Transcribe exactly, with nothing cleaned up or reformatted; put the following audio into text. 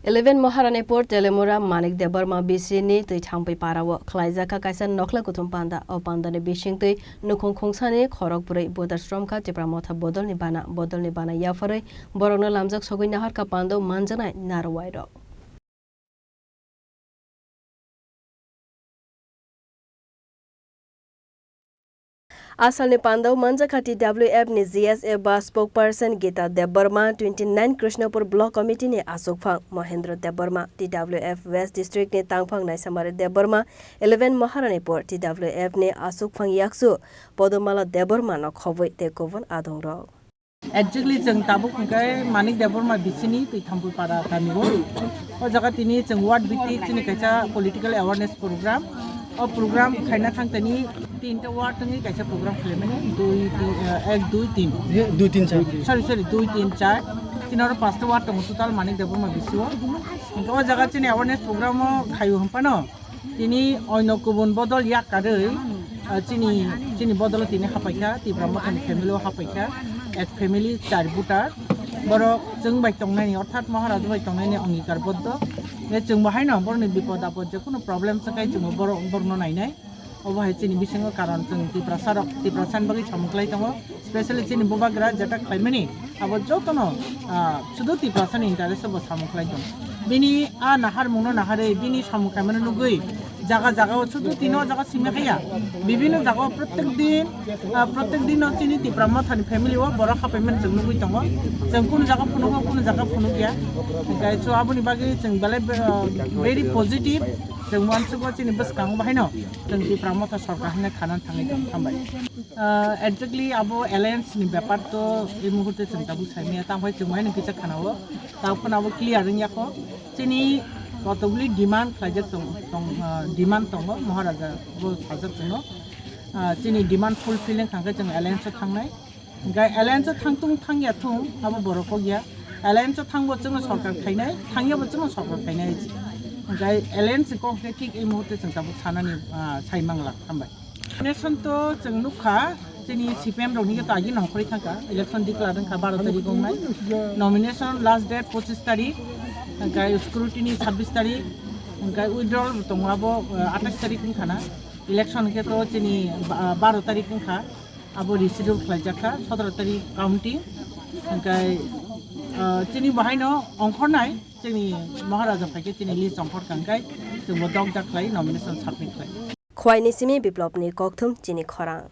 Eleven Maharanipur Telemura Manik Debbarma bisini twi thangpui parao khlaijak kha kaisa nokhla kuthum panda. O pandani bisingtwi nukhung khungsani khorok bwrwi buda sromkha Tipra Motha bodolni bana. Bodolni bana yapharwi borokno lamjak sogwi naharkha pando manjaknai narwai rok. Asalni pandao manjakha T W F ni G S A ba spokesperson Gita Debbarma, twenty nine Krishnapur Block Committee ni asukphang Mohendra Debbarma, T W F West District ni tangphang Naisamari Debbarma, eleven Maharanipur T W F ni asukphang yaksu Podomala Debbarma no khobwi tei kubun adongrok. Exactly, chwng tabuk hwnkhe Manik Debbarma bisini twi Thampui para kamio. O jaga tini chwng ward bhitti chini kaisa political awareness program. O program khaina thang tini tinta ward tongwi kaisa program khwlaimani, dui, tin, eh, ek, dui, tin. Ye, dui, tin, char. Sorry, sorry, dui, tin, char. Tini oro pasta ward tongo total Manik Debbarma bisio. Hwnkhe o jaga chini awareness program o khaio hwnphano. Tini oino kubun bodol yak karwi, ah, chini, chini bodolo tini hapaikha, Tipra Mothani family o hapaikha, ek family char voter. Borok chwng bai tongnani, orthat Maharaja bai tongnani ongikar boddo. Je chwng bo haino borokni bipod apod je kunu problem se kai chwngbo borok, borokno nainai. Obo hai chini bisingo karon chwng Tiprasa rok, Tiprasani bagwi samung khlai tongo. Specially chini bubagra jeta khlaimani, abo jotono, ah, sudu Tiprasani interest bo samung khlai tongo. Bini a naharmungno naharwi, bini samung khlaimano nugwi jaga jagao sudu tino jaga simi haya. Bibhinno jagao prottek din, ah, prottek dino chini Tipra Mothani family o borok hapaimani chwng nugwi tongo. Chwng kunu jaga phunugo, kunu jaga phunukya. Hwnkhe so aboni bagwi chwng belai, ah, very positive. Chwng uansugo chini bwskango bahaino chwng Tipra Motha sorkar hwnwi khanani thangwi tong hambai. Ah, exactly abo alliance ni bepar to ei muhurte chwng tabuk saimaya, tamo hai chwng haino kisa khanao, tabuk phano abo clear wngya kho. Chini kotokli demand khlaijak tong, tong, ah, demand tongo, Maharaja bo sajak chwngno. Ah, chini demand fulfill wngkha khe chwng alliance o thangnai. Hwnkhe alliance o thangtung thangya thung abo borok kok ya. Alliance o thangbo chwngno sorkar khainai, thangyabo chwngno sorkar khainai. Hwnkhe alliance kok khe thik ei muhurte chwng tabuk sanani, ah, sai mangla. Hambai. Nomination to chwng nukha, chini C P M rokni khe to agi nongkhorwi thangkha, election declare wngkha baro tarik wngnai. Nomination last date pochis tarik, hwnkhe scrutiny sabbish tarik, hwnkhe withdrawal bo tongo abo, ah, atais tarik wngkha na. Election khe to chini ba-, baro tarik wngkha, abo reschedule khlaijak kha, sotoro tarik counting, hwnkhe, ah, chini bahaino ongkhornai, chini Maharaja phaikhe chini list ongkhorkha, hwnkhe chwngbo dok dak khlai nomination submit khlai. Khwaini simi Biplopni kokthum chini khorang.